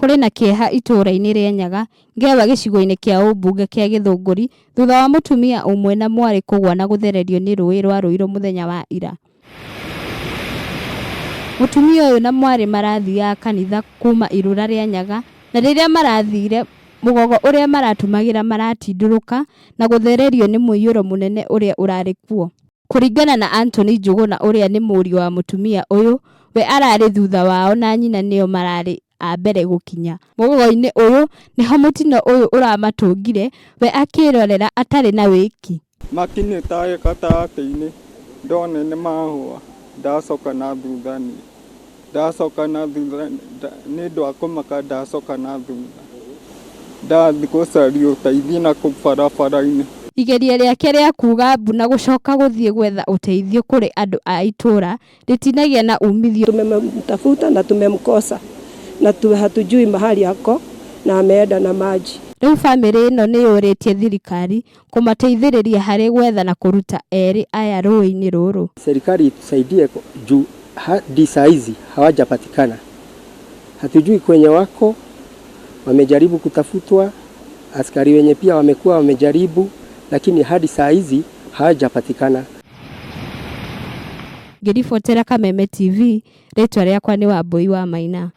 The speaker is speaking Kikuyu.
Kũrĩ na kĩeha itũũra-inĩ rĩa Nyaga, Ngewa gĩcigo-inĩ kĩa ũmbunge kĩa Gĩthũngũri thutha wa mũtumia ũmwe na mwarĩ kũgwa na gũthererio nĩ rũĩ rwa Ruiru mũthenya wa ira. Mũtumia ũyũ na mwarĩ marathiaga kanitha kuma irũra rĩa Nyaga na rĩrĩa marathire mũgogo ũrĩa maratũmagĩra maratindũrũka na gũthererio nĩ mũiyũro mũnene ũrĩa ũrarĩ kuo. Kũringana na Anthony Njũgũna ũrĩa nĩ mũriũ wa mũtumia ũyũ, we ararĩ thutha wao na nyina nĩo mararĩ a mbere gũkinya mũgogo-inĩ ũyũ nĩho mũtino ũyũ ũramatũngire we akĩrorera atarĩ na wĩki. Makinyĩte gatagatĩ-inĩ ndona nĩ mahũa ndacoka na thutha niĩ, ndacoka na thutha nĩ ũndũ wa kũmaka ndacoka na thutha ndathiĩ gũcaria ũteithio na kũu barabara-inĩ. Igeria rĩake rĩa kuuga mbu na gũcoka gũthiĩ gwetha ũteithio kũrĩ andũ a itũũra rĩtinagĩa na umithio. Tumemtafuta na tumemkosa na hatujui mahali ako na ameenda na maji. Rĩu famĩlĩ ĩno nĩ yũrĩtie thirikari kũmateithĩrĩria harĩ gwetha na kũruta erĩ aya rũĩ-inĩ rũrũ. Serikali itusaidie juu hadi saa hizi hawajapatikana, hatujui kwenye wako, wamejaribu kutafutwa, askari wenye pia wamekuwa wamejaribu, lakini hadi saa hizi hawajapatikana. Ngĩribotera Kameme TV, rĩtwa rĩakwa nĩ Wambui wa Maina.